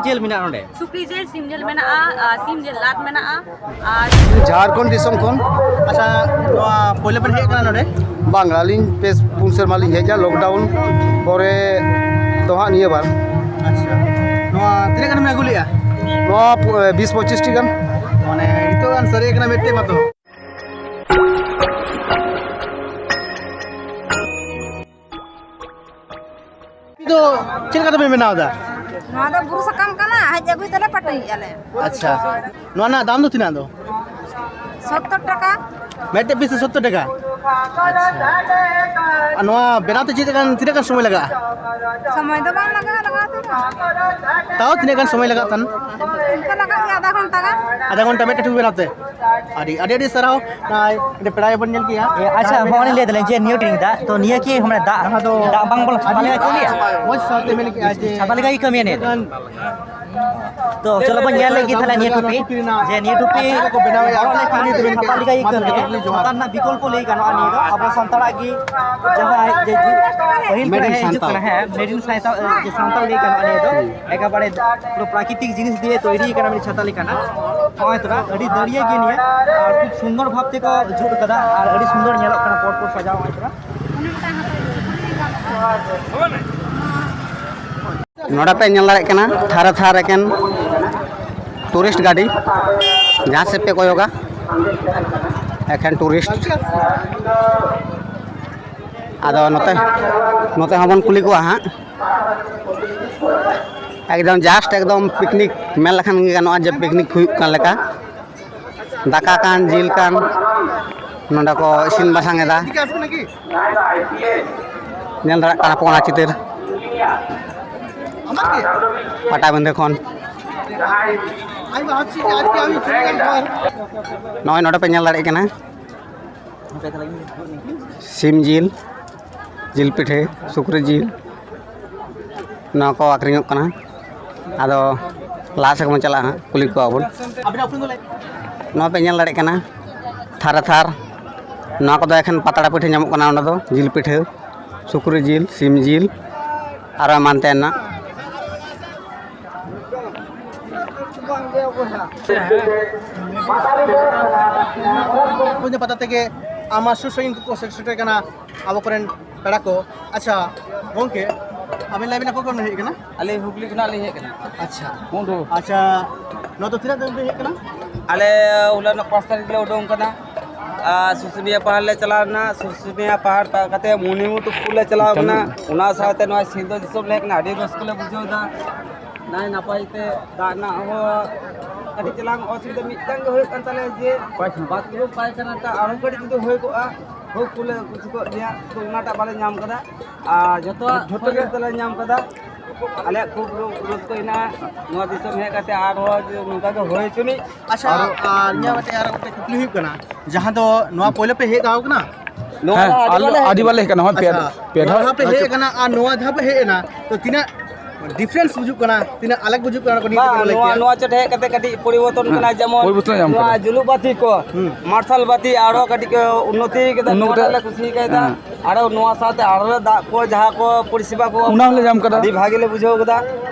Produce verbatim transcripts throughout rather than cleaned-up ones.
ᱡᱤᱞ ᱢᱮᱱᱟᱜᱼᱟ ᱱᱚᱰᱮ? ᱥᱩᱠᱨᱤ ᱡᱤᱞ, ᱥᱤᱢ ᱡᱤᱞ ᱢᱮᱱᱟᱜᱼᱟ, ᱟᱨ ᱥᱤᱢ ᱡᱤᱞ ᱞᱟᱫ ᱢᱮᱱᱟᱜᱼᱟ, ᱟᱨ ᱡᱷᱟᱲᱠᱷᱚᱸᱰ ᱫᱤᱥᱚᱢ ᱠᱷᱚᱱ᱾ ᱟᱪᱪᱷᱟ, ᱱᱚᱣᱟ ᱯᱳᱭᱞᱳ ᱵᱮᱱ ᱦᱮᱡ ᱟᱠᱟᱱᱟ ᱱᱚᱰᱮ? ᱵᱟᱝ, ᱟᱹᱞᱤᱧ ᱯᱮ ᱯᱩᱱ ᱥᱮᱨᱢᱟ ᱞᱤᱧ ᱦᱮᱡ ᱮᱱᱟ, ᱞᱚᱠᱰᱟᱣᱩᱱ ᱯᱚᱨᱮ ᱫᱚ ᱦᱟᱸᱜ ᱱᱤᱭᱟᱹ ᱵᱟᱨ᱾ ᱟᱪᱪᱷᱟ, ᱱᱚᱣᱟ ᱛᱤᱱᱟᱹᱜ ᱜᱟᱱ ᱵᱮᱱ ᱟᱹᱜᱩ ᱞᱮᱜᱼᱟ? ᱱᱚᱣᱟ ᱯᱩ-, ᱵᱤᱥ ᱯᱚᱸᱪᱤᱥ ᱴᱤ ᱜᱟᱱ᱾ ᱢᱟᱱᱮ ᱱᱤᱛᱚᱜ ᱜᱟᱱ ᱥᱟᱹᱨᱤ ᱠᱟᱱᱟ ᱢᱤᱫᱴᱮᱡ ᱢᱟᱛᱚ᱾ ᱟᱯᱮ ᱫᱚ ᱪᱮᱫ ᱞᱮᱠᱟ ᱛᱮᱯᱮ ᱵᱮᱱᱟᱣ ᱮᱫᱟ? ᱱᱚᱣᱟ ᱫᱚ ᱵᱩᱨᱩ ᱥᱟᱠᱟᱢ ᱠᱟᱱᱟ, ᱦᱮᱡ ᱟᱹᱜᱩᱭ ᱛᱮᱞᱮ ᱯᱟᱹᱴᱤᱭᱮᱫᱼᱟ ᱞᱮ᱾ ᱟᱪᱪᱷᱟ, ᱱᱚᱣᱟ ᱨᱮᱱᱟᱜ ᱫᱟᱢ ᱫᱚ ᱛᱤᱱᱟᱹᱜ ᱫᱚ? ᱥᱚᱛᱛᱚᱨ ᱴᱟᱠᱟ᱾ ᱢᱤᱫᱴᱮᱡ ᱯᱤᱥ ᱨᱮ ᱥᱚᱛᱛᱚᱨ ᱴᱟᱠᱟ? ᱟᱪᱪᱷᱟ, ᱟᱨ ᱱᱚᱣᱟ ᱵᱮᱱᱟᱣ ᱛᱮ ᱪᱮᱫ ᱞᱮᱠᱟᱱ, ᱛᱤᱱᱟᱹᱜ ᱜᱟᱱ ᱥᱚᱢᱚᱭ ᱞᱟᱜᱟᱜᱼᱟ? ᱥᱚᱢᱚᱭ ᱫᱚ ᱵᱟᱝ ᱞᱟᱜᱟᱜᱼᱟ, ᱞᱟᱜᱟᱣ ᱛᱮᱫᱚ᱾ ᱛᱟᱣ ᱛᱤᱱᱟᱹᱜ ᱜᱟᱱ ᱥᱚᱢᱚᱭ ᱞᱟᱜᱟᱜ ᱛᱟᱦᱮᱱ? ᱤᱱᱠᱟᱹ ᱞᱟᱜᱟᱜ ᱜᱮᱭᱟ ᱟᱫᱷᱟ ᱜᱷᱚᱱᱴᱟ ᱜᱟᱱ᱾ ᱟᱫᱷᱟ ᱜᱷᱚᱱᱴᱟ ᱢᱤᱫᱴᱮᱡ ᱴᱩᱠᱩᱡ ᱵᱮᱱᱟᱣ ᱛᱮ? ᱟᱹᱰᱤ, ᱟᱹᱰᱤ, ᱟᱹᱰᱤ ᱥᱟᱨᱦᱟᱣ᱾ ᱱᱚᱜᱼᱚᱭ ᱚᱸᱰᱮ ᱯᱮᱲᱟ ᱜᱮᱵᱚᱱ ᱧᱮᱞ ᱠᱮᱜᱼᱟ᱾ ᱮ, ᱟᱪᱪᱷᱟ, ᱦᱚᱸᱜᱼᱚᱭ ᱞᱤᱧ ᱞᱟᱹᱭ ᱫᱟᱞᱤᱧ ᱡᱮ ᱱᱤᱭᱟᱹ ᱴᱤᱝ ᱫᱟᱜ, ᱛᱚ ᱱᱤᱭᱟᱹ ᱠᱤ ᱢᱟᱱᱮ ᱫᱟᱜ, ᱡᱟᱦᱟᱸ ᱫᱚ ᱫᱟᱜ ᱵᱟᱝ ᱵᱚᱞᱚ ᱥᱟᱯᱷᱟ ᱞᱮᱠᱟ ᱠᱚ ᱞᱟᱹᱭᱟ? ᱢᱚᱡᱽ ᱥᱟᱶᱛᱮ ᱢᱮᱱ ᱠᱮᱜᱼᱟ ᱡᱮ ᱥᱟᱯᱷᱟ ᱞᱮᱠᱟ ᱜᱮ ᱠᱟᱹᱢᱤᱭᱟ ᱱᱤᱭᱟᱹ ᱫᱚ᱾ ᱛᱚ ᱪᱚᱞᱚ ᱵᱚᱱ ᱧᱮᱞ ᱞᱮᱜᱮ ᱛᱟᱦᱞᱮ ᱱᱤᱭᱟᱹ ᱴᱩᱯᱤ, ᱡᱮ ᱱᱤᱭᱟᱹ ᱴᱩᱯᱤ ᱦᱚᱨᱚᱜ ᱞᱮᱠᱷᱟᱱ ᱥᱟᱯᱷᱟ ᱞᱮᱠᱟ ᱜᱮ ᱠᱟᱹᱢᱤᱭᱟ᱾ ᱱᱚᱣᱟ ᱫᱚ ᱟᱹᱰᱤ ᱥᱟᱱᱛᱟᱲ ᱱᱟᱜ ᱵᱤᱠᱚᱞᱯᱚ ᱞᱟᱹᱭ ᱜᱟᱱᱚᱜᱼᱟ᱾ ᱱᱤᱭᱟᱹ ᱫᱚ ᱟᱵᱚ ᱥᱟᱱᱛᱟᱲᱟᱜ ᱜᱮ ᱡᱟᱦᱟᱸ ᱡᱮ ᱡᱩ-, ᱯᱟᱹᱦᱤᱞ ᱠᱷᱚᱱ ᱦᱮᱡ ᱦᱤᱡᱩᱜ ᱠᱟᱱᱟ, ᱦᱮᱸ, made in ᱥᱟᱱᱛᱟᱲ, ᱡᱮ ᱥᱟᱱᱛᱟᱲ ᱞᱟᱹᱭ ᱜᱟᱱᱚᱜᱼᱟ ᱱᱤᱭᱟᱹ ᱫᱚ᱾ ᱮᱠᱮᱵᱟᱨᱮ ᱯᱩᱨᱟᱹ ᱯᱨᱟᱠᱨᱤᱛᱤᱠ ᱡᱤᱱᱤᱥ ᱫᱤᱭᱮ ᱛᱚᱭᱨᱤ ᱠᱟᱱᱟ ᱢᱤᱫ ᱪᱷᱟᱛᱟ ᱞᱮᱠᱟᱱᱟᱜ᱾ ᱱᱚᱜᱼᱚᱭ ᱛᱚᱨᱟ ᱟᱹᱰᱤ ᱫᱟᱹᱨᱭᱟᱹ ᱜᱮ ᱱᱤᱭᱟᱹ, ᱟᱨ ᱠᱷᱩᱵ ᱥᱩᱱᱫᱚᱨ ᱵᱷᱟᱵ ᱛᱮᱠᱚ ᱡᱩᱛ ᱠᱟᱫᱟ, ᱟᱨ ᱟᱹᱰᱤ ᱥᱩᱱᱫᱚᱨ ᱧᱮᱞᱚᱜ ᱠᱟᱱᱟ ᱯᱚᱨ ᱯᱚᱨ ᱥᱟᱡᱟᱣ ᱱᱚᱜᱼᱚᱭ ᱛᱚᱨᱟ᱾ ᱱᱚᱰᱮ ᱯᱮ ᱧᱮᱞ ᱫᱟᱲᱮᱭᱟᱜ ᱠᱟᱱᱟ, ᱛᱷᱟᱨᱮ ᱛᱷᱟᱨ ᱮᱠᱮᱱ ᱴᱩᱨᱤᱥᱴ ᱜᱟᱹᱰᱤ, ᱡᱟᱦᱟᱸ ᱥᱮᱫ ᱯᱮ ᱠᱚᱭᱚᱜᱟ, ᱮᱠᱷᱮᱱ ᱴᱩᱨᱤᱥᱴ᱾ ᱟᱫᱚ ᱱᱚᱛᱮ, ᱱᱚᱛᱮ ᱦᱚᱸᱵᱚᱱ ᱠᱩᱞᱤ ᱠᱚᱣᱟ ᱦᱟᱸᱜ᱾ ᱮᱠᱫᱚᱢ just ᱮᱠᱫᱚᱢ picnic ᱢᱮᱱ ᱞᱮᱠᱷᱟᱱ ᱜᱮ ᱜᱟᱱᱚᱜᱼᱟ, ᱡᱮ picnic ᱦᱩᱭᱩᱜ ᱠᱟᱱ ᱞᱮᱠᱟ᱾ ᱫᱟᱠᱟ ᱠᱟᱱ, ᱡᱤᱞ ᱠᱟᱱ, ᱱᱚᱰᱮ ᱠᱚ ᱤᱥᱤᱱ ᱵᱟᱥᱟᱝ ᱮᱫᱟ᱾ ᱧᱮᱞ ᱫᱟᱲᱮᱭᱟᱜ ᱠᱟᱱᱟ ᱯᱮ ᱚᱱᱟ ᱪᱤᱛᱟᱹᱨ ᱯᱟᱴᱟᱵᱤᱸᱫᱷᱟᱹ ᱠᱷᱚᱱ᱾ ᱱᱚᱜᱼᱚᱭ ᱱᱚᱰᱮ ᱯᱮ ᱧᱮᱞ ᱫᱟᱲᱮᱭᱟᱜ ᱠᱟᱱᱟ ᱥᱤᱢ ᱡᱤᱞ, ᱡᱤᱞ ᱯᱤᱴᱷᱟᱹ, ᱥᱩᱠᱨᱤ ᱡᱤᱞ, ᱱᱚᱣᱟ ᱠᱚ ᱟᱹᱠᱷᱨᱤᱧᱚᱜ ᱠᱟᱱᱟ᱾ ᱟᱫᱚ ᱞᱟᱦᱟ ᱥᱮᱫ ᱵᱚᱱ ᱪᱟᱞᱟᱜᱼᱟ ᱦᱟᱸᱜ, ᱠᱩᱞᱤ ᱠᱚᱣᱟ ᱵᱚᱱ᱾ ᱱᱚᱣᱟ ᱯᱮ ᱧᱮᱞ ᱫᱟᱲᱮᱭᱟᱜ ᱠᱟᱱᱟ ᱛᱷᱟᱨ ᱨᱮ ᱛᱷᱟᱨ, ᱱᱚᱣᱟ ᱠᱚᱫᱚ ᱮᱠᱷᱮᱱ ᱯᱟᱛᱲᱟ ᱯᱤᱴᱷᱟᱹ ᱧᱟᱢᱚᱜ ᱠᱟᱱᱟ ᱚᱸᱰᱮ ᱫᱚ, ᱡᱤᱞ ᱯᱤᱴᱷᱟᱹ, ᱥᱩᱠᱨᱤ ᱡᱤᱞ, ᱥᱤᱢ ᱡᱤᱞ, ᱟᱨᱚ ᱮᱢᱟᱱ ᱛᱮᱱᱟᱜ᱾ ᱯᱟᱛᱟ ᱛᱮᱜᱮ ᱟᱢᱟ ᱥᱩᱨ ᱥᱟᱺᱜᱤᱧ ᱠᱚᱠᱚ ᱥᱮᱴᱮᱨ ᱠᱟᱱᱟ ᱟᱵᱚ ᱠᱚᱨᱮᱱ ᱯᱮᱲᱟ ᱠᱚ᱾ ᱟᱪᱪᱷᱟ ᱜᱚᱢᱠᱮ, ᱟᱵᱮᱱ ᱞᱟᱹᱭ ᱵᱮᱱ, ᱚᱠᱟ ᱠᱷᱚᱱ ᱵᱮᱱ ᱦᱮᱡ ᱠᱟᱱᱟ? ᱟᱞᱮ ᱦᱩᱜᱽᱞᱤ ᱠᱷᱚᱱᱟᱜ ᱞᱤᱧ ᱦᱮᱡ ᱠᱟᱱᱟ᱾ ᱟᱪᱪᱷᱟ, ᱟᱪᱪᱷᱟ, ᱱᱚᱣᱟ ᱫᱚ ᱛᱤᱱᱟᱹᱜ ᱫᱤᱱ ᱵᱮᱱ ᱦᱮᱡ ᱠᱟᱱᱟ? ᱟᱞᱮ ᱦᱚᱞᱟᱱᱚᱜ ᱯᱟᱸᱪ ᱛᱟᱹᱨᱤᱠᱷ ᱞᱮ ᱩᱰᱩᱝ ᱠᱟᱱᱟ᱾ ᱟᱨ ᱥᱩᱥᱩᱱᱤᱭᱟ ᱯᱟᱦᱟᱲ ᱞᱮ ᱪᱟᱞᱟᱣ ᱞᱮᱱᱟ, ᱥᱩᱥᱩᱱᱤᱭᱟ ᱯᱟᱦᱟᱲ ᱛᱟᱵ ᱠᱟᱛᱮ ᱢᱩᱱᱤᱢᱩᱴᱩ ᱯᱩᱨ ᱞᱮ ᱪᱟᱞᱟᱣ ᱠᱟᱱᱟ᱾ ᱚᱱᱟ ᱥᱟᱶᱛᱮ ᱱᱚᱣᱟ ᱥᱤᱞᱫᱟᱹ ᱫᱤᱥᱚᱢ ᱞᱮ ᱦᱮᱡ ᱠᱟᱱᱟ, ᱟᱹᱰᱤ ᱨᱟᱹᱥᱠᱟᱹ ᱞᱮ ᱵᱩᱡᱷᱟᱹᱣ ᱮᱫᱟ᱾ ᱱᱟᱭ ᱱᱟᱯᱟᱭ ᱛᱮ ᱫᱟᱜ ᱨᱮᱱᱟᱜ ᱦᱚᱸ ᱠᱟᱹᱴᱤᱡ ᱪᱟᱞᱟᱝ ᱚᱥᱩᱵᱤᱫᱷᱟ ᱢᱤᱫᱴᱟᱝ ᱜᱮ ᱦᱩᱭᱩᱜ ᱠᱟᱱ ᱛᱟᱞᱮᱭᱟ, ᱡᱮ ᱵᱟᱛᱷᱨᱩᱢ ᱯᱟᱭᱠᱷᱟᱱᱟ ᱴᱟᱜ ᱟᱨᱦᱚᱸ ᱠᱟᱹᱴᱤᱡ ᱡᱩᱫᱤ ᱦᱩᱭ ᱠᱚᱜᱼᱟ, ᱠᱷᱩᱵ ᱠᱚᱞᱮ ᱠᱩᱥᱤ ᱠᱚᱜ ᱜᱮᱭᱟ, ᱛᱚ ᱚᱱᱟᱴᱟᱜ ᱵᱟᱞᱮ ᱧᱟᱢ ᱠᱟᱫᱟ᱾ ᱟᱨ ᱡᱚᱛᱚᱣᱟᱜ ᱡᱚᱛᱚ ᱜᱮ ᱛᱮᱞᱮ ᱧᱟᱢ ᱠᱟᱫᱟ᱾ ᱟᱞᱮᱭᱟᱜ ᱠᱷᱩᱵ ᱨᱟᱹ-, ᱨᱟᱹᱥᱠᱟᱹ ᱦᱮᱱᱟᱜᱼᱟ ᱱᱚᱣᱟ ᱫᱤᱥᱚᱢ ᱦᱮᱡ ᱠᱟᱛᱮ, ᱟᱨᱦᱚᱸ ᱡᱮ ᱱᱚᱝᱠᱟ ᱜᱮ ᱦᱩᱭ ᱦᱚᱪᱚᱱᱤᱡ᱾ ᱟᱪᱪᱷᱟ, ᱟᱨ ᱤᱧᱟᱹᱜ ᱢᱤᱫᱴᱮᱱ ᱟᱨ ᱢᱤᱫᱴᱮᱱ ᱠᱩᱠᱞᱤ ᱦᱩᱭᱩᱜ ᱠᱟᱱᱟ, ᱡᱟᱦᱟᱸ ᱫᱚ ᱱᱚᱣᱟ ᱯᱳᱭᱞᱳ ᱯᱮ ᱦᱮᱡ ᱫᱟᱣ ᱠᱟᱱᱟ? ᱱᱚᱣᱟ ᱦᱮᱸ, ᱫᱚ ᱟᱹᱰᱤ ᱟᱞᱮ ᱵᱟᱨ ᱞᱮ ᱟᱹᱰᱤ ᱦᱮᱡ ᱵᱟᱨ ᱞᱮ ᱠᱟᱱᱟ᱾ ᱦᱮᱡ ᱠᱟᱱᱟ, ᱱᱚᱜᱼᱚᱭ ᱯᱮ ᱟᱪᱪᱷᱟ, ᱫᱷᱟᱣ᱾ ᱱᱚᱣᱟ ᱫᱷᱟᱣ ᱯᱮ ᱦᱮᱡ ᱠᱟᱱᱟ ᱟᱨ ᱱᱚᱣᱟ ᱫᱷᱟᱣ ᱯᱮ ᱦᱮᱡ ᱮᱱᱟ, ᱛᱚ ᱛᱤᱱᱟᱹᱜ ᱰᱤᱯᱷᱟᱨᱮᱱᱥ ᱵᱩᱡᱩᱜ ᱠᱟᱱᱟ, ᱛᱤᱱᱟᱹᱜ ᱟᱞᱟᱜᱽ ᱵᱩᱡᱩᱜ ᱠᱟᱱᱟ, ᱚᱱᱟ ᱠᱚ ᱱᱤᱭᱟᱹ ᱵᱟᱝ, ᱛᱮ ᱱᱚᱣᱟ, ᱧᱮᱞ ᱱᱚᱣᱟ ᱪᱚᱴ ᱦᱮᱡ ᱠᱟᱛᱮ ᱠᱟᱹᱴᱤᱡ ᱯᱚᱨᱤᱵᱚᱨᱛᱚᱱ ᱦᱮᱸ, ᱠᱟᱱᱟ, ᱡᱮᱢᱚᱱ ᱯᱚᱨᱤᱵᱚᱨᱛᱚᱱ ᱧᱟᱢ ᱱᱚᱣᱟ ᱠᱟᱱᱟ᱾ ᱡᱩᱞᱩᱜ ᱵᱟᱹᱛᱤ ᱠᱚ, ᱦᱩᱸ᱾ ᱢᱟᱨᱥᱟᱞ ᱵᱟᱹᱛᱤ ᱟᱨᱚ ᱠᱟᱹᱴᱤᱡ ᱠᱚ ᱩᱱᱱᱚᱛᱤ ᱠᱟᱫᱟ, ᱩᱱᱱᱚᱛᱤ ᱱᱚᱣᱟᱴᱟᱜ ᱞᱮ ᱠᱩᱥᱤ ᱠᱟᱫᱟ᱾ ᱦᱮᱸ᱾ ᱟᱨᱚ ᱱᱚᱣᱟ ᱥᱟᱶᱛᱮ ᱟᱨᱚ ᱞᱮ ᱫᱟᱜ ᱠᱚ, ᱡᱟᱦᱟᱸ ᱠᱚ ᱯᱚᱨᱤᱥᱮᱵᱟ ᱠᱚ ᱚᱱᱟ ᱦᱚᱸᱞᱮ ᱧᱟᱢ ᱠᱟᱫᱟ᱾ ᱟᱹᱰᱤ ᱵᱷᱟᱜᱮ ᱞᱮ ᱵᱩᱡᱷᱟᱹᱣ ᱠᱟᱫᱟ᱾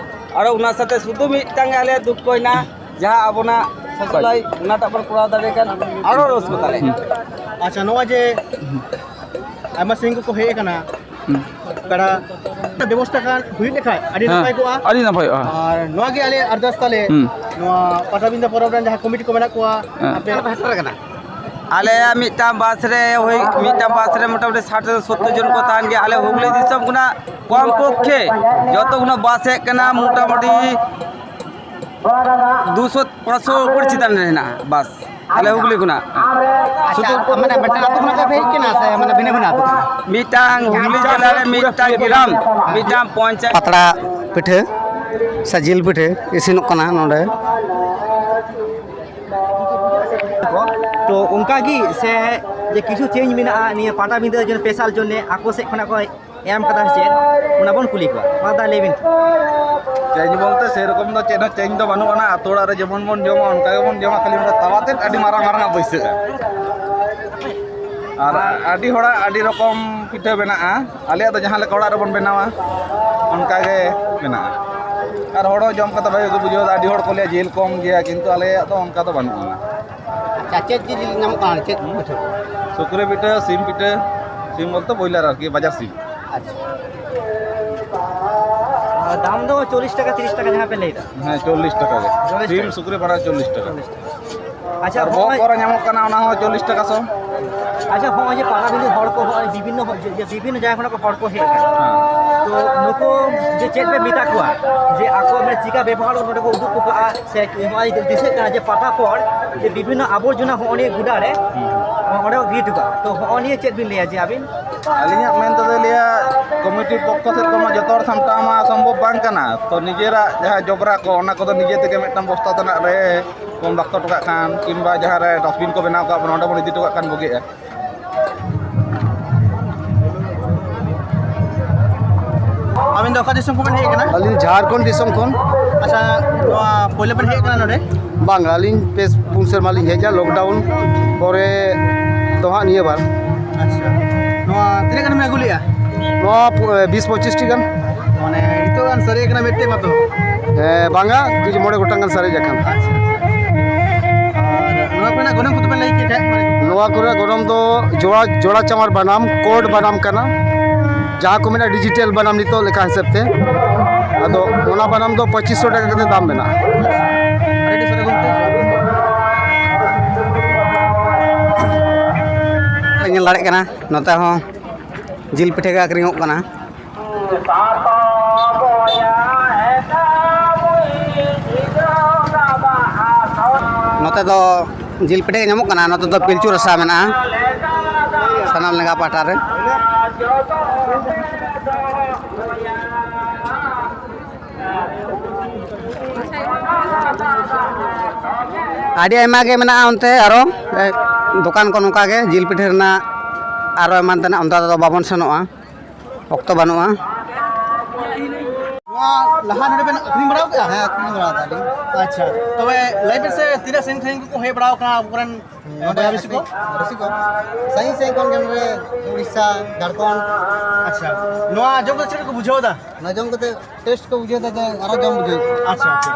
ᱟᱨᱚ ᱚᱱᱟ ᱥᱟᱶᱛᱮ ᱥᱩᱫᱷᱩ ᱢᱤᱫᱴᱟᱝ ᱜᱮ ᱟᱞᱮᱭᱟᱜ ᱫᱩᱠ ᱠᱚ ᱦᱮᱱᱟᱜᱼᱟ, ᱡᱟᱦᱟᱸ ᱟᱵᱚᱱᱟᱜ ᱥᱟᱯᱞᱟᱭ, ᱚᱱᱟᱴᱟᱜ ᱵᱚᱱ ᱠᱚᱨᱟᱣ ᱫᱟᱲᱮᱭᱟᱜ ᱠᱷᱟᱱ ᱟᱨᱚ ᱨᱟᱹᱥᱠᱟᱹ ᱛᱟᱞᱮ᱾ ᱦᱩᱸ᱾ ᱟᱪᱪᱷᱟ, ᱱᱚᱣᱟ ᱡᱮ ᱟᱭᱢᱟ ᱥᱟᱺᱜᱤᱧ ᱠᱚᱠᱚ ᱦᱮᱡ ᱟᱠᱟᱱᱟ, ᱦᱩᱸ᱾ ᱯᱮᱲᱟ ᱵᱮᱵᱚᱥᱛᱷᱟ ᱠᱷᱟᱱ ᱦᱩᱭ ᱞᱮᱠᱷᱟᱡ ᱟᱹᱰᱤ ᱦᱮᱸ, ᱱᱟᱯᱟᱭ ᱠᱚᱜᱼᱟ᱾ ᱟᱹᱰᱤ ᱱᱟᱯᱟᱭᱚᱜᱼᱟ᱾ ᱟᱨ ᱱᱚᱣᱟ ᱜᱮ ᱟᱞᱮ ᱟᱨᱫᱟᱥ ᱛᱟᱞᱮ, ᱦᱩᱸ᱾ ᱱᱚᱣᱟ ᱯᱟᱴᱟᱵᱤᱸᱫᱷᱟᱹ ᱯᱚᱨᱚᱵᱽ ᱨᱮᱱ ᱡᱟᱦᱟᱸ ᱠᱚᱢᱤᱴᱤ ᱠᱚ ᱢᱮᱱᱟᱜ ᱠᱚᱣᱟ, ᱦᱮᱸ᱾ ᱟᱯᱮ ᱯᱟᱦᱴᱟ ᱨᱮ ᱠᱟᱱᱟ᱾ ᱟᱞᱮᱭᱟᱜ ᱢᱤᱫᱴᱟᱝ ᱵᱟᱥ ᱨᱮ ᱦᱩᱭ, ᱢᱤᱫᱴᱟᱝ ᱵᱟᱥ ᱨᱮ ᱢᱚᱴᱟᱢᱩᱴᱤ ᱥᱟᱴ ᱥᱚᱛᱛᱚᱨ ᱡᱚᱱ ᱠᱚ ᱛᱟᱦᱮᱱ ᱜᱮᱭᱟ᱾ ᱟᱞᱮ ᱦᱩᱜᱽᱞᱤ ᱫᱤᱥᱚᱢ ᱠᱷᱚᱱᱟᱜ ᱠᱚᱢ ᱯᱚᱠᱠᱷᱮ ᱡᱚᱛᱚ ᱠᱷᱚᱱᱟᱜ ᱵᱟᱥ ᱦᱮᱡ ᱠᱟᱱᱟ ᱢᱚᱴᱟᱢᱩᱴᱤ ᱫᱩᱥᱚ ᱯᱟᱸᱪᱥᱚ ᱩᱯᱚᱨ ᱪᱮᱛᱟᱱ ᱨᱮ ᱦᱮᱱᱟᱜᱼᱟ ᱵᱟᱥ, ᱟᱞᱮ ᱦᱩᱜᱽᱞᱤ ᱠᱷᱚᱱᱟᱜ᱾ ᱟᱪᱪᱷᱟ, ᱥᱩᱫᱷᱩ ᱢᱟᱱᱮ ᱢᱤᱫᱴᱟᱝ ᱟᱹᱛᱩ ᱠᱷᱚᱱᱟᱜ ᱯᱮ ᱦᱮᱡ ᱠᱟᱱᱟ ᱥᱮ ᱢᱟᱱᱮ ᱵᱷᱤᱱᱟᱹ ᱵᱷᱤᱱᱟᱹ ᱟᱹᱛᱩ ᱠᱷᱚᱱᱟᱜ? ᱢᱤᱫᱴᱟᱝ ᱦᱩᱜᱽᱞᱤ ᱡᱮᱞᱟ ᱨᱮ ᱢᱤᱫᱴᱟᱝ ᱜᱨᱟᱢ, ᱢᱤᱫᱴᱟᱝ ᱯᱚᱧᱪᱟᱭᱮᱛ᱾ ᱯᱟᱛᱲᱟ ᱯᱤᱴᱷᱟᱹ ᱥᱮ ᱡᱤᱞ ᱯᱤᱴᱷᱟᱹ ᱤᱥᱤᱱᱚᱜ ᱠᱟᱱᱟ ᱱᱚᱰᱮ᱾ ᱛᱚ ᱚᱱᱠᱟ ᱜᱮ ᱥᱮ ᱡᱮ ᱠᱤᱪᱷᱩ ᱪᱮᱧᱡᱽ ᱢᱮᱱᱟᱜᱼᱟ ᱱᱤᱭᱟᱹ ᱯᱟᱴᱟᱵᱤᱸᱫᱟᱹ ᱡᱚᱱ ᱥᱯᱮᱥᱟᱞ ᱡᱚᱱᱱᱮ ᱟᱠᱚ ᱥᱮᱫ ᱠᱷᱚᱱᱟᱜ ᱠᱚ ᱮᱢ ᱠᱟᱫᱟ ᱥᱮ ᱪᱮᱫ, ᱚᱱᱟ ᱵᱚᱱ ᱠᱩᱞᱤ ᱠᱚᱣᱟ᱾ ᱢᱟ ᱫᱟ ᱞᱟᱹᱭ ᱵᱤᱱ᱾ ᱪᱮᱧᱡᱽ ᱵᱚᱞᱛᱮ ᱥᱮᱨᱚᱠᱚᱢ ᱫᱚ ᱪᱮᱫ ᱦᱚᱸ ᱪᱮᱧᱡᱽ ᱫᱚ ᱵᱟᱹᱱᱩᱜ ᱟᱱᱟ᱾ ᱟᱛᱳ ᱚᱲᱟᱜ ᱨᱮ ᱡᱮᱢᱚᱱ ᱵᱚᱱ ᱡᱚᱢᱟ ᱚᱱᱠᱟ ᱜᱮᱵᱚᱱ ᱡᱚᱢᱟ, ᱠᱷᱟᱹᱞᱤ ᱚᱸᱰᱮ ᱛᱟᱣᱟ ᱛᱮᱫ ᱟᱹᱰᱤ ᱢᱟᱨᱟᱝ ᱢᱟᱨᱟᱝ ᱟᱜ ᱵᱟᱹᱭᱥᱟᱹᱜᱼᱟ᱾ ᱟᱨ ᱟᱹᱰᱤ ᱦᱚᱲᱟᱜ ᱟᱹᱰᱤ ᱨᱚᱠᱚᱢ ᱯᱤᱴᱷᱟᱹ ᱵᱮᱱᱟᱜᱼᱟ, ᱟᱞᱮᱭᱟᱜ ᱫᱚ ᱡᱟᱦᱟᱸ ᱞᱮᱠᱟ ᱚᱲᱟᱜ ᱨᱮᱵᱚᱱ ᱵᱮᱱᱟᱣᱟ ᱚᱱᱠᱟ ᱜᱮ ᱢᱮᱱᱟᱜᱼᱟ᱾ ᱟᱨ ᱦᱚᱲ ᱦᱚᱸ ᱡᱚᱢ ᱠᱟᱛᱮ ᱵᱷᱟᱜᱮ ᱠᱚ ᱵᱩᱡᱷᱟᱹᱣ ᱮᱫᱟ᱾ ᱟᱹᱰᱤ ᱦᱚᱲ ᱠᱚ ᱞᱟᱹᱭᱟ ᱡᱤᱞ ᱠᱚᱢ ᱜᱮᱭᱟ, ᱠᱤᱱᱛᱩ ᱟᱞᱮᱭᱟᱜ ᱫᱚ ᱚᱱᱠᱟ ᱫᱚ ᱵᱟᱹᱱᱩᱜ ᱟᱱᱟ᱾ ᱟᱪᱪᱷᱟ, ᱪᱮᱫ ᱡᱤᱞ ᱧᱟᱢᱚᱜ ᱠᱟᱱᱟ? ᱪᱮᱫ ᱯᱤᱴᱷᱟᱹ? ᱥᱩᱠᱨᱤ ᱯᱤᱴᱷᱟᱹ, ᱥᱤᱢ ᱯᱤᱴᱷᱟᱹ, ᱥᱤᱢ ᱵᱚᱞᱛᱮ ᱵᱚᱭᱞᱟᱨ ᱟᱨᱠᱤ, ᱵᱟᱡᱟᱨ ᱥᱤᱢ᱾ ᱟᱪᱪᱷᱟ᱾ ᱟᱨ ᱫᱟᱢ ᱫᱚ ᱪᱚᱞᱞᱤᱥ ᱴᱟᱠᱟ, ᱛᱤᱨᱤᱥ ᱴᱟᱠᱟ ᱡᱟᱦᱟᱸ ᱯᱮ ᱞᱟᱹᱭᱫᱟ? ᱦᱮᱸ, ᱪᱚᱞᱞᱤᱥ ᱴᱟᱠᱟ ᱜᱮ᱾ ᱪᱚᱞᱞᱤᱥ ᱥᱤᱢ, ᱴᱟᱠᱟ᱾ ᱥᱩᱠᱨᱤ ᱵᱟᱱᱟᱨ ᱪᱚᱞᱞᱤᱥ ᱴᱟᱠᱟ᱾ ᱪᱚᱞᱞᱤᱥ ᱴᱟᱠᱟ᱾ ᱟᱪᱪᱷᱟ, ᱟᱨ ᱵᱚᱦᱚᱜ ᱦᱚᱸᱜᱼᱚᱭ ᱠᱚᱨᱮ ᱧᱟᱢᱚᱜ ᱠᱟᱱᱟ, ᱚᱱᱟ ᱦᱚᱸ ᱪᱚᱞᱞᱤᱥ ᱴᱟᱠᱟ ᱥᱚ᱾ ᱟᱪᱪᱷᱟ, ᱦᱚᱸᱜᱼᱚᱭ ᱡᱮ ᱯᱟᱴᱟᱵᱤᱸᱫᱷᱟᱹ ᱦᱚᱲ ᱠᱚ, ᱦᱚᱸᱜᱼᱚᱭ ᱵᱤᱵᱷᱤᱱᱱᱚ ᱦᱚ-, ᱡᱮ, ᱡᱮ ᱵᱤᱵᱷᱤᱱᱱᱚ ᱡᱟᱭᱜᱟ ᱠᱷᱚᱱᱟᱜ ᱠᱚ ᱦᱚᱲ ᱠᱚ ᱦᱮᱡ ᱟᱠᱟᱱᱟ, ᱦᱮᱸ᱾ ᱛᱚ ᱱᱩᱠᱩ ᱡᱮ ᱪᱮᱫ ᱯᱮ ᱢᱮᱛᱟ ᱠᱚᱣᱟ ᱡᱮ ᱟᱠᱚ ᱢᱟᱱᱮ ᱪᱤᱠᱟ ᱵᱮᱵᱚᱦᱟᱨ ᱱᱚᱰᱮ ᱠᱚ ᱩᱫᱩᱜ ᱦᱚᱴᱚ ᱠᱟᱜᱼᱟ? ᱥᱮ ᱱᱚᱜᱼᱚᱭ ᱫᱤᱥᱟᱹᱜ ᱠᱟᱱᱟ ᱡᱮ ᱯᱟᱛᱟ ᱯᱚᱨ ᱡᱮ ᱵᱤᱵᱷᱤᱱᱱᱚ ᱟᱵᱚᱨᱡᱚᱱᱟ ᱦᱚᱸᱜᱼᱚ ᱱᱤᱭᱟᱹ ᱜᱚᱰᱟ ᱨᱮ, ᱦᱩᱸ᱾ ᱚᱸᱰᱮ ᱠᱚ ᱜᱤᱰᱤ ᱦᱚᱴᱚ ᱠᱟᱜᱼᱟ, ᱛᱚ ᱦᱚᱸᱜᱼᱚ ᱱᱤᱭᱟᱹ ᱪᱮᱫ ᱵᱤᱱ ᱞᱟᱹᱭᱟ ᱡᱮ ᱟᱹᱵᱤᱱ? ᱟᱹᱞᱤᱧᱟᱜ ᱢᱮᱱ ᱛᱮᱫᱚ ᱞᱟᱹᱭᱟ, ᱠᱚᱢᱤᱴᱤ ᱯᱚᱠᱠᱷᱚ ᱥᱮᱫ ᱠᱷᱚᱱ ᱢᱟ ᱡᱚᱛᱚ ᱦᱚᱲ ᱥᱟᱢᱴᱟᱣ ᱢᱟ ᱥᱚᱢᱵᱷᱚᱵ ᱵᱟᱝ ᱠᱟᱱᱟ, ᱛᱚ ᱱᱤᱡᱮᱨᱟᱜ ᱡᱟᱦᱟᱸ ᱡᱚᱵᱽᱨᱟ ᱠᱚ, ᱚᱱᱟ ᱠᱚᱫᱚ ᱱᱤᱡᱮ ᱛᱮᱜᱮ ᱢᱤᱫᱴᱟᱝ ᱵᱚᱥᱛᱟ ᱛᱮᱱᱟᱜ ᱨᱮ ᱵᱚᱱ ᱵᱟᱠᱛᱚ ᱦᱚᱴᱚ ᱠᱟᱜ ᱠᱷᱟᱱ, ᱠᱤᱝᱵᱟ ᱡᱟᱦᱟᱸ ᱨᱮ ᱰᱟᱥᱴᱵᱤᱱ ᱠᱚ ᱵᱮᱱᱟᱣ ᱠᱟᱜ ᱵᱚᱱᱟ, ᱚᱸᱰᱮ ᱵᱚᱱ ᱤᱫᱤ ᱦᱚᱴᱚ ᱠᱟᱜ ᱠᱷᱟᱱ ᱵᱩᱜᱤᱜᱼᱟ᱾ ᱟᱹᱵᱤᱱ ᱫᱚ ᱚᱠᱟ ᱫᱤᱥᱚᱢ ᱠᱷᱚᱱ ᱵᱮᱱ ᱦᱮᱡ ᱟᱠᱟᱱᱟ? ᱟᱹᱞᱤᱧ ᱡᱷᱟᱲᱠᱷᱚᱸᱰ ᱫᱤᱥᱚᱢ ᱠᱷᱚᱱ᱾ ᱟᱪᱪᱷᱟ, ᱱᱚᱣᱟ ᱯᱳᱭᱞᱳ ᱵᱮᱱ ᱦᱮᱡ ᱟᱠᱟᱱᱟ ᱱᱚᱰᱮ? ᱵᱟᱝ, ᱟᱹᱞᱤᱧ ᱯᱮ ᱯᱩᱱ ᱥᱮᱨᱢᱟ ᱞᱤᱧ ᱦᱮᱡ ᱮᱱᱟ, ᱞᱚᱠᱰᱟᱣᱩᱱ ᱯᱚᱨᱮ ᱫᱚ ᱦᱟᱸᱜ ᱱᱤᱭᱟᱹ ᱵᱟᱨ᱾ ᱟᱪᱪᱷᱟ, ᱱᱚᱣᱟ ᱛᱤᱱᱟᱹᱜ ᱜᱟᱱ ᱵᱮᱱ ᱟᱹᱜᱩ ᱞᱮᱜᱼᱟ? ᱱᱚᱣᱟ ᱯᱩ-, ᱵᱤᱥ ᱯᱚᱸᱪᱤᱥ ᱴᱤ ᱜᱟᱱ᱾ ᱢᱟᱱᱮ ᱱᱤᱛᱚᱜ ᱜᱟᱱ ᱥᱟᱨᱮᱡ ᱟᱠᱟᱱᱟ ᱢᱤᱫᱴᱮᱡ ᱢᱟᱛᱚ? ᱦᱮᱸ, ᱵᱟᱝᱟ, ᱠᱤᱪᱷᱩ ᱢᱚᱬᱮ ᱜᱚᱴᱟᱝ ᱜᱟᱱ ᱥᱟᱨᱮᱡ ᱟᱠᱟᱱ᱾ ᱟᱪᱪᱷᱟ, ᱟᱪᱪᱷᱟ᱾ ᱟᱨ ᱱᱚᱣᱟ ᱠᱚᱨᱮᱱᱟᱜ ᱜᱚᱱᱚᱝ ᱠᱚᱫᱚ ᱵᱮᱱ ᱞᱟᱹᱭ ᱠᱮᱫ ᱛᱟᱦᱮᱸᱫ? ᱱᱚᱣᱟ ᱠᱚᱨᱮᱱᱟᱜ ᱜᱚᱱᱚᱝ ᱫᱚ ᱡᱚᱲᱟ, ᱡᱚᱲᱟ ᱪᱟᱢᱟᱨ ᱵᱟᱱᱟᱢ, ᱠᱳᱰ ᱵᱟᱱᱟᱢ ᱠᱟᱱᱟ, ᱡᱟᱦᱟᱸ ᱠᱚ ᱢᱮᱱᱟ ᱰᱤᱡᱤᱴᱟᱞ ᱵᱟᱱᱟᱢ ᱱᱤᱛᱚᱜ ᱞᱮᱠᱟ ᱦᱤᱥᱟᱹᱵ ᱛᱮ᱾ ᱟᱫᱚ ᱚᱱᱟ ᱵᱟᱱᱟᱢ ᱫᱚ ᱯᱚᱸᱪᱤᱥ ᱥᱚ ᱴᱟᱠᱟ ᱠᱟᱛᱮ ᱫᱟᱢ ᱢᱮᱱᱟᱜᱼᱟ᱾ ᱟᱹᱰᱤ ᱥᱟᱹᱨᱤ ᱜᱚᱢᱠᱮ᱾ ᱧᱮᱞ ᱫᱟᱲᱮᱭᱟᱜ ᱠᱟᱱᱟ, ᱱᱚᱛᱮ ᱦᱚᱸ ᱡᱤᱞ ᱯᱤᱴᱷᱟᱹ ᱜᱮ ᱟᱹᱠᱷᱨᱤᱧᱚᱜ ᱠᱟᱱᱟ᱾ ᱱᱚᱛᱮ ᱫᱚ ᱡᱤᱞ ᱯᱤᱴᱷᱟᱹ ᱜᱮ ᱧᱟᱢᱚᱜ ᱠᱟᱱᱟ᱾ ᱱᱚᱛᱮ ᱫᱚ ᱯᱤᱞᱪᱩ ᱨᱟᱥᱟ ᱢᱮᱱᱟᱜᱼᱟ ᱥᱟᱱᱟᱢ ᱞᱮᱸᱜᱟ ᱯᱟᱦᱴᱟ ᱨᱮ᱾ ᱟᱹᱰᱤ ᱟᱭᱢᱟ ᱜᱮ ᱢᱮᱱᱟᱜᱼᱟ ᱚᱱᱛᱮ ᱟᱨᱚ, ᱮ, ᱫᱚᱠᱟᱱ ᱠᱚ ᱱᱚᱝᱠᱟ ᱜᱮ ᱡᱤᱞ ᱯᱤᱴᱷᱟᱹ ᱨᱮᱱᱟᱜ ᱟᱨᱚ ᱮᱢᱟᱱ ᱛᱮᱱᱟᱜ᱾ ᱚᱱᱛᱮ ᱫᱚ ᱵᱟᱵᱚᱱ ᱥᱮᱱᱚᱜᱼᱟ, ᱚᱠᱛᱚ ᱵᱟᱹᱱᱩᱜᱼᱟ᱾ ᱱᱚᱣᱟ ᱞᱟᱦᱟ ᱱᱚᱰᱮ ᱵᱮᱱ ᱟᱹᱠᱷᱨᱤᱧ ᱵᱟᱲᱟ ᱟᱠᱟᱫᱼᱟ? ᱦᱮᱸ, ᱟᱹᱠᱷᱨᱤᱧ ᱵᱟᱲᱟ ᱟᱠᱟᱫ ᱞᱤᱧ᱾ ᱟᱪᱪᱷᱟ, ᱛᱚᱵᱮ ᱞᱟᱹᱭ ᱵᱮᱱ ᱥᱮ, ᱛᱤᱱᱟᱹᱜ ᱥᱟᱺᱜᱤᱧ ᱥᱟᱺᱜᱤᱧ ᱠᱚ ᱦᱮᱡ ᱵᱟᱲᱟ ᱟᱠᱟᱱᱟ ᱟᱵᱚ ᱠᱚᱨᱮᱱ ᱱᱚᱰᱮ ᱵᱚᱭᱦᱟ ᱢᱤᱥᱤ ᱠᱚ? ᱨᱟᱹᱥᱤ ᱠᱚ, ᱥᱟᱺᱜᱤᱧ ᱥᱟᱺᱜᱤᱧ ᱠᱷᱚᱱ ᱜᱮ ᱱᱚᱰᱮ ᱩᱲᱤᱥᱥᱟ, ᱡᱷᱟᱲᱠᱷᱚᱸᱰ᱾ ᱟᱪᱪᱷᱟ, ᱱᱚᱣᱟ ᱡᱚᱢ ᱠᱟᱛᱮ ᱪᱮᱫ ᱞᱮᱠᱟ ᱠᱚ ᱵᱩᱡᱷᱟᱹᱣ ᱮᱫᱟ? ᱱᱚᱣᱟ ᱡᱚᱢ ᱠᱟᱛᱮ ᱴᱮᱥᱴ ᱠᱚ ᱵᱩᱡᱷᱟᱹᱣ ᱮᱫᱟ ᱡᱮ ᱟᱨᱚ ᱡᱚᱢ ᱵᱩᱡᱷᱟᱹᱣ᱾ ᱟᱪᱪᱷᱟ, ᱟᱪᱪᱷᱟ᱾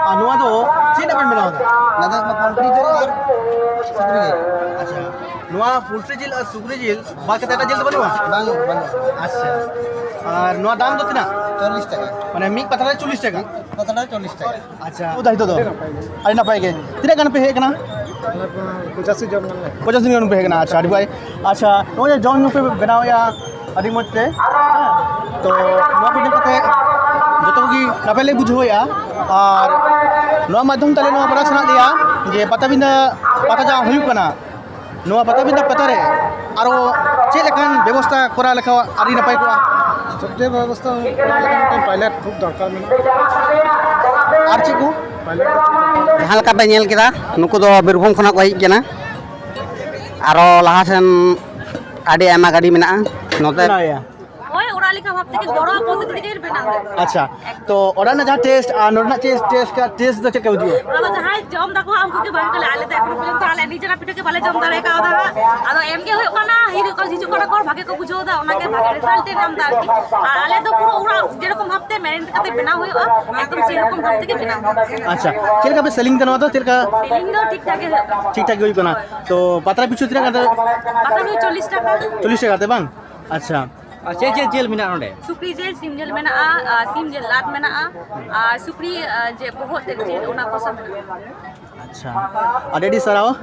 ᱟᱨ ᱱᱚᱣᱟ ᱫᱚ ᱪᱮᱫ ᱨᱮᱱᱟᱜ ᱵᱮᱱ ᱵᱮᱱᱟᱣ ᱮᱫᱟ? ᱱᱚᱣᱟ ᱫᱚ ᱯᱳᱞᱴᱨᱤ ᱡᱤᱞ ᱟᱨ ᱥᱩᱠᱨᱤ ᱡᱤᱞ᱾ ᱟᱪᱪᱷᱟ, ᱱᱚᱣᱟ ᱯᱳᱞᱴᱨᱤ ᱡᱤᱞ ᱟᱨ ᱥᱩᱠᱨᱤ ᱡᱤᱞ ᱵᱟᱫ ᱠᱟᱛᱮ ᱮᱴᱟᱜ ᱡᱤᱞ ᱫᱚ ᱵᱟᱹᱱᱩᱜᱼᱟ? ᱵᱟᱝ, ᱵᱟᱹᱱᱩᱜᱼᱟ᱾ ᱟᱪᱪᱷᱟ, ᱟᱨ ᱱᱚᱣᱟ ᱫᱟᱢ ᱫᱚ ᱛᱤᱱᱟᱹᱜ? ᱪᱚᱞᱞᱤᱥ ᱴᱟᱠᱟ᱾ ᱢᱟᱱᱮ ᱢᱤᱫ ᱯᱟᱛᱲᱟ ᱨᱮ ᱪᱚᱞᱞᱤᱥ ᱴᱟᱠᱟ? ᱢᱤᱫ ᱯᱟᱛᱲᱟ ᱨᱮ ᱪᱚᱞᱞᱤᱥ ᱴᱟᱠᱟ᱾ ᱟᱪᱪᱷᱟ, ᱩᱫᱟ ᱱᱤᱛᱚᱜ ᱫᱚ ᱟᱹᱰᱤ ᱱᱟᱯᱟᱭ ᱜᱮ᱾ ᱛᱤᱱᱟᱹᱜ ᱜᱟᱱ ᱯᱮ ᱦᱮᱡ ᱟᱠᱟᱱᱟ? ᱟᱞᱮ ᱯᱚᱸᱪᱟᱥᱤ ᱡᱚᱱ ᱜᱟᱱ ᱞᱮ᱾ ᱯᱚᱸᱪᱟᱥᱤ ᱡᱚᱱ ᱯᱮ ᱦᱮᱡ ᱟᱠᱟᱱᱟ, ᱟᱪᱪᱷᱟ, ᱟᱹᱰᱤ ᱱᱟᱯᱟᱭ᱾ ᱟᱪᱪᱷᱟ, ᱱᱚᱜᱼᱚᱭ ᱡᱮ ᱡᱚᱢ ᱧᱩ ᱯᱮ ᱵᱮᱱᱟᱣᱮᱫᱼᱟ ᱟᱹᱰᱤ ᱢᱚᱡᱽ ᱛᱮ, ᱛᱚ ᱱᱚᱣᱟ ᱠᱚ ᱧᱮᱞ ᱠᱟᱛᱮ ᱡᱚᱛᱚ ᱠᱚᱜᱮ ᱱᱟᱯᱟᱭ ᱞᱮ ᱵᱩᱡᱷᱟᱹᱣᱮᱫᱼᱟ᱾ ᱟᱨ ᱱᱚᱣᱟ ᱢᱟᱫᱽᱫᱷᱚᱢ ᱛᱮ ᱟᱞᱮ ᱱᱚᱣᱟ ᱵᱟᱲᱟᱭ ᱥᱟᱱᱟᱭᱮᱫ ᱞᱮᱭᱟ ᱡᱮ ᱯᱟᱴᱟᱵᱤᱸᱫᱷᱟᱹ ᱯᱟᱛᱟ ᱡᱟᱦᱟᱸ ᱦᱩᱭᱩᱜ ᱠᱟᱱᱟ, ᱱᱚᱣᱟ ᱯᱟᱴᱟᱵᱤᱸᱫᱷᱟᱹ ᱯᱟᱛᱟ ᱨᱮ ᱟᱨᱚ ᱪᱮᱫ ᱞᱮᱠᱟᱱ ᱵᱮᱵᱚᱥᱛᱷᱟ ᱠᱚᱨᱟᱣ ᱞᱮᱠᱷᱟᱱ ᱟᱹᱰᱤ ᱱᱟᱯᱟᱭ ᱠᱚᱜᱼᱟ? ᱥᱚᱵᱽᱪᱮᱭᱮ ᱵᱮᱵᱚᱥᱛᱷᱟ ᱠᱚᱨᱟᱣ ᱞᱮᱠᱷᱟᱱ ᱢᱤᱫᱴᱮᱱ ᱯᱟᱭᱞᱮᱴ ᱠᱷᱩᱵ ᱫᱚᱨᱠᱟᱨ ᱢᱮᱱᱟᱜᱼᱟ᱾ ᱟᱨ ᱪᱮᱫ ᱠᱚ? ᱯᱟᱭᱞᱮᱴ ᱠᱚ ᱠᱷᱩᱵ ᱫᱚᱨᱠᱟᱨ᱾ ᱡᱟᱦᱟᱸ ᱞᱮᱠᱟ ᱯᱮ ᱧᱮᱞ ᱠᱮᱫᱟ, ᱱᱩᱠᱩ ᱫᱚ ᱵᱤᱨᱵᱷᱩᱢ ᱠᱷᱚᱱᱟᱜ ᱠᱚ ᱦᱮᱡ ᱠᱟᱱᱟ᱾ ᱟᱨᱚ ᱞᱟᱦᱟ ᱥᱮᱱ ᱟᱹᱰᱤ ᱟᱭᱢᱟ ᱜᱟᱹᱰᱤ ᱢᱮᱱᱟᱜᱼᱟ ᱱᱚᱛᱮ᱾ ᱵᱮᱱᱟᱣᱮᱭᱟ᱾ ᱦᱳᱭ, ᱚᱲᱟᱜ ᱞᱮᱠᱟ ᱵᱷᱟᱵ ᱛᱮᱜᱮ ᱜᱚᱲᱚ ᱟᱯᱚᱛ ᱛᱮᱜᱮ ᱵᱮᱱᱟᱣ ᱦᱩᱭᱩᱜᱼᱟ᱾ ᱟᱪᱪᱷᱟ, ᱛᱚ ᱚᱲᱟᱜ ᱨᱮᱱᱟᱜ ᱡᱟᱦᱟᱸ ᱴᱮᱥᱴ ᱟᱨ ᱱᱚᱰᱮᱱᱟᱜ ᱪᱮᱫ ᱴᱮᱥᱴ, ᱴᱮᱥᱴ ᱫᱚ ᱪᱮᱫ ᱞᱮᱠᱟ ᱵᱩᱡᱩᱜᱼᱟ? ᱚᱱᱟ ᱫᱚ ᱡᱟᱦᱟᱸᱭ ᱡᱚᱢ ᱫᱟᱠᱚ ᱦᱟᱸᱜ, ᱩᱱᱠᱩ ᱜᱮ ᱵᱷᱟᱜᱮ ᱠᱚ ᱞᱟᱹᱭᱟ᱾ ᱟᱞᱮ ᱫᱚ ᱮᱠᱷᱚᱱᱳ ᱯᱚᱨᱡᱚᱱᱛᱚ ᱟᱞᱮ ᱱᱤᱡᱮᱨᱟᱜ ᱯᱤᱴᱷᱟᱹ ᱜᱮ ᱵᱟᱞᱮ ᱡᱚᱢ ᱫᱟᱲᱮ ᱠᱟᱣᱫᱟ ᱦᱟᱸᱜ᱾ ᱟᱫᱚ ᱮᱢ ᱜᱮ ᱦᱩᱭᱩᱜ ᱠᱟᱱᱟ, ᱦᱤᱡᱩᱜ ᱠᱟᱱ, ᱦᱤᱡᱩᱜ ᱠᱟᱱᱟ ᱠᱚ, ᱵᱷᱟᱜᱮ ᱠᱚ ᱵᱩᱡᱷᱟᱹᱣ ᱮᱫᱟ, ᱚᱱᱟ ᱜᱮ ᱵᱷᱟᱜᱮ ᱨᱮᱡᱟᱞᱴ ᱮ ᱧᱟᱢ ᱮᱫᱟ ᱟᱨᱠᱤ᱾ ᱟᱨ ᱟᱞᱮ ᱫᱚ ᱯᱩᱨᱟᱹ ᱚᱲᱟᱜ ᱡᱮᱨᱚᱠᱚᱢ ᱵᱷᱟᱵ ᱛᱮ ᱢᱮᱱᱴᱮᱱ ᱠᱟᱛᱮ ᱵᱮᱱᱟᱣ ᱦᱩᱭᱩᱜᱼᱟ, ᱮᱠᱫᱚᱢ ᱥᱮᱨᱚᱠᱚᱢ ᱵᱷᱟᱵ ᱛᱮᱜᱮ ᱵᱮᱱᱟᱣ ᱦᱩᱭᱩᱜᱼᱟ᱾ ᱟᱪᱪᱷᱟ, ᱪᱮᱫ ᱞᱮᱠᱟ ᱯᱮ ᱥᱮᱞᱤᱝ ᱫᱟ ᱱᱚᱣᱟ ᱫᱚ? ᱪᱮᱫ ᱞᱮᱠᱟ? ᱥᱮᱞᱤᱝ ᱫᱚ ᱴᱷᱤᱠ ᱴᱷᱟᱠ ᱜᱮ ᱦᱩᱭᱩᱜ ᱠᱟᱱᱟ᱾ ᱴᱷᱤᱠ ᱴᱷᱟᱠ ᱜᱮ ᱦᱩᱭᱩᱜ ᱠᱟᱱᱟ᱾ ᱛᱚ ᱯᱟᱛᱲᱟ ᱯᱤᱪᱷᱩ ᱛᱤᱱᱟᱹᱜ ᱠᱟᱛᱮ? ᱯᱟᱛᱲᱟ ᱯᱤᱪᱷᱩ ᱪᱚᱞᱞᱤᱥ ᱴᱟᱠᱟ᱾ ᱪᱚᱞᱞᱤᱥ ᱴᱟᱠᱟ ᱠᱟᱛᱮ ᱵᱟᱝ? ᱟᱪᱪᱷᱟ᱾ ᱟᱨ ᱪᱮᱫ ᱪᱮᱫ ᱡᱤᱞ ᱢᱮᱱᱟᱜᱼᱟ ᱱᱚᱰᱮ? ᱥᱩᱠᱨᱤ ᱡᱤᱞ, ᱥᱤᱢ ᱡᱤᱞ ᱢᱮᱱᱟᱜᱼᱟ, ᱟᱨ ᱥᱤᱢ ᱡᱤᱞ ᱞᱟᱫ ᱢᱮᱱᱟᱜᱼᱟ, ᱟᱨ ᱥᱩᱠᱨᱤ, ᱟᱨ ᱡᱮ ᱵᱚᱦᱚᱜ ᱛᱮᱫ ᱡᱤᱞ, ᱚᱱᱟ ᱠᱚ ᱥᱟᱶ ᱢᱮᱱᱟᱜᱼᱟ᱾ ᱟᱪᱪᱷᱟ, ᱟᱹᱰᱤ ᱟᱹᱰᱤ ᱥᱟᱨᱦᱟᱣ᱾